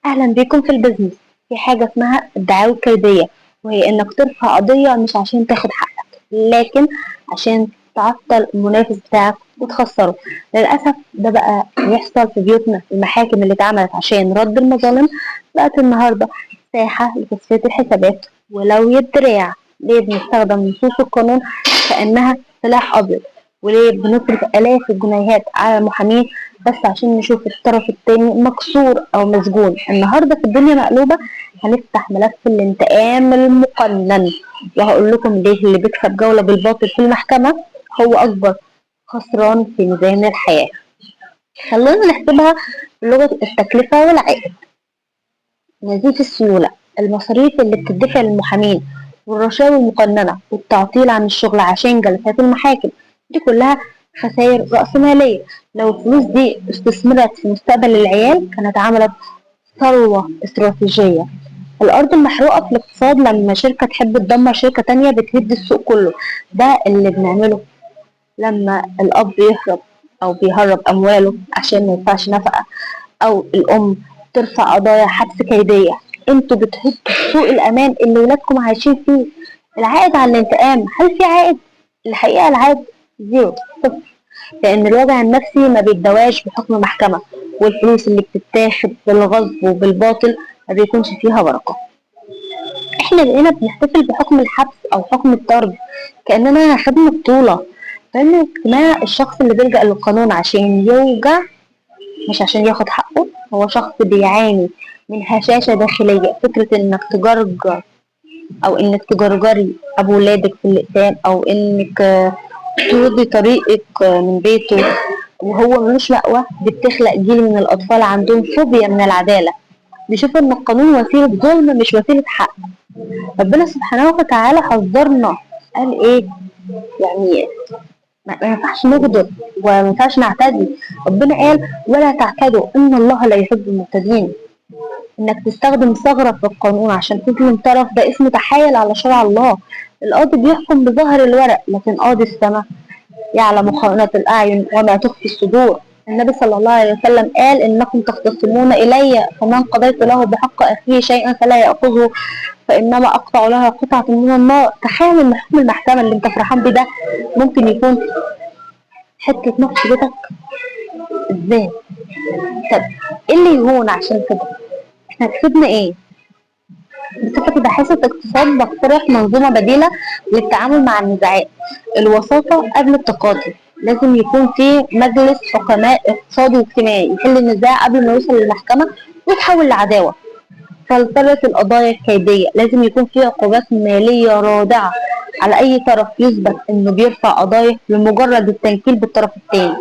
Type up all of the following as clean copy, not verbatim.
أهلا بيكم في ال business. في حاجة اسمها الدعاوى الكيدية، وهي إنك ترفع قضية مش عشان تاخد حقك، لكن عشان تعطل المنافس بتاعك وتخسره. للأسف ده بقى بيحصل في بيوتنا. المحاكم اللي اتعملت عشان رد المظالم بقت النهاردة ساحة لتصفية الحسابات ولوي الدراع. ليه بنستخدم نصوص القانون كأنها سلاح أبيض؟ وليه بنصرف آلاف الجنيهات على المحامين بس عشان نشوف الطرف التاني مكسور أو مسجون؟ النهاردة في الدنيا مقلوبة هنفتح ملف الانتقام المقنن، وهقول لكم ليه اللي بيكسب جولة بالباطل في المحكمة هو أكبر خسران في ميزان الحياة. خلونا نحسبها بلغة التكلفة والعائد. نزيف السيولة، المصاريف اللي بتدفع للمحامين والرشاوي المقننة والتعطيل عن الشغل عشان جلسات المحاكم، دي كلها خسائر رأسمالية. لو الفلوس دي استثمرت في مستقبل العيال كانت عملت ثروة استراتيجية. الأرض المحروقة في الاقتصاد، لما شركة تحب تدمر شركة تانية بتهد السوق كله. ده اللي بنعمله لما الأب يهرب أو بيهرب أمواله عشان ما يدفعش نفقة، أو الأم ترفع قضايا حبس كيدية. انتوا بتهدوا سوق الأمان اللي ولادكم عايشين فيه. العائد على الانتقام، هل في عائد؟ الحقيقة العائد zero، صفر، لأن الوجع النفسي ما بيتدواش بحكم محكمة، والفلوس اللي بتتاخد بالغصب وبالباطل ما بيكونش فيها بركة. احنا بقينا بنحتفل بحكم الحبس او حكم الطرد كأننا خدنا بطولة. فإن الاجتماع، الشخص اللي بيلجأ للقانون عشان يوجع مش عشان ياخد حقه هو شخص بيعاني من هشاشة داخلية. فكرة انك تجرجر او انك تجرجري ابو ولادك في الاقسام، او انك ترضي طريقك من بيته وهو ملوش مأوى، دي بتخلق جيل من الأطفال عندهم فوبيا من العدالة، بيشوفوا إن القانون وسيلة ظلم مش وسيلة حق. ربنا سبحانه وتعالى حذرنا، قال إيه؟ يعني ما ينفعش نغدر وما ينفعش نعتدي. ربنا قال: ولا تعتدوا إن الله لا يحب المعتدين. إنك تستخدم ثغرة في القانون عشان تظلم طرف ده اسمه تحايل على شرع الله. القاضي بيحكم بظاهر الورق، لكن قاضي السماء يعلم خائنة الأعين وما تخفي الصدور. النبي صلى الله عليه وسلم قال: إنكم تختصمون إلي، فمن قضيت له بحق أخيه شيئا فلا يأخذه، فإنما أقطع لها قطعة من النار. تخيل إن حكم المحكمة اللي أنت فرحان بيه ده ممكن يكون حتة نار في بيتك. إزاي؟ طب إيه اللي يهون عشان كده؟ إحنا كسبنا إيه؟ بصفتي باحثة اقتصاد بقترح منظومة بديلة للتعامل مع النزاعات: الوساطة قبل التقاضي. لازم يكون في مجلس حكماء اقتصادي واجتماعي يحل النزاع قبل ما يوصل للمحكمة ويتحول لعداوة. فلترة القضايا الكيدية، لازم يكون في عقوبات مالية رادعة على أي طرف يثبت إنه بيرفع قضايا لمجرد التنكيل بالطرف التاني.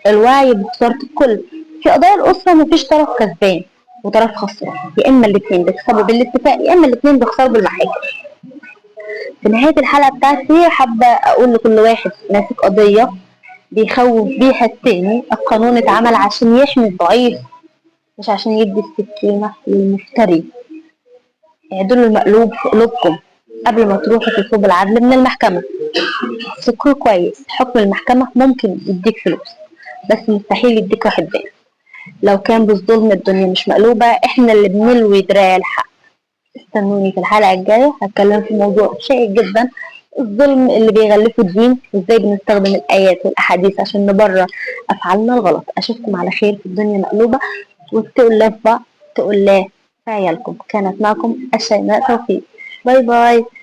الوعي بخسارة الكل، في قضايا الأسرة مفيش طرف كسبان وطرف خسران، يا إما الاتنين بيكسبوا بالاتفاق يا إما الاتنين بيخسروا بالمحاكم. في نهاية الحلقة بتاعتي حابة أقول لكل واحد ماسك قضية بيخوف بيها التاني: القانون اتعمل عشان يحمي الضعيف مش عشان يدي السكينة للمفتري. اعدلوا المقلوب في قلوبكم قبل ما تروحوا تطلبوا العدل من المحكمة. فكروا كويس، حكم المحكمة ممكن يديك فلوس بس مستحيل يديك راحة بال لو كان بالظلم. الدنيا مش مقلوبة، احنا اللي بنلوي دراع الحق. استنوني في الحلقة الجاية، هتكلم في موضوع شائك جدا: الظلم اللي بيغلفه الدين، وازاي بنستخدم الآيات والأحاديث عشان نبرر أفعالنا الغلط. أشوفكم على خير في الدنيا مقلوبة، واتقوا الله في بعض، اتقوا الله في عيالكم. كانت معكم الشيماء توفيق، bye bye.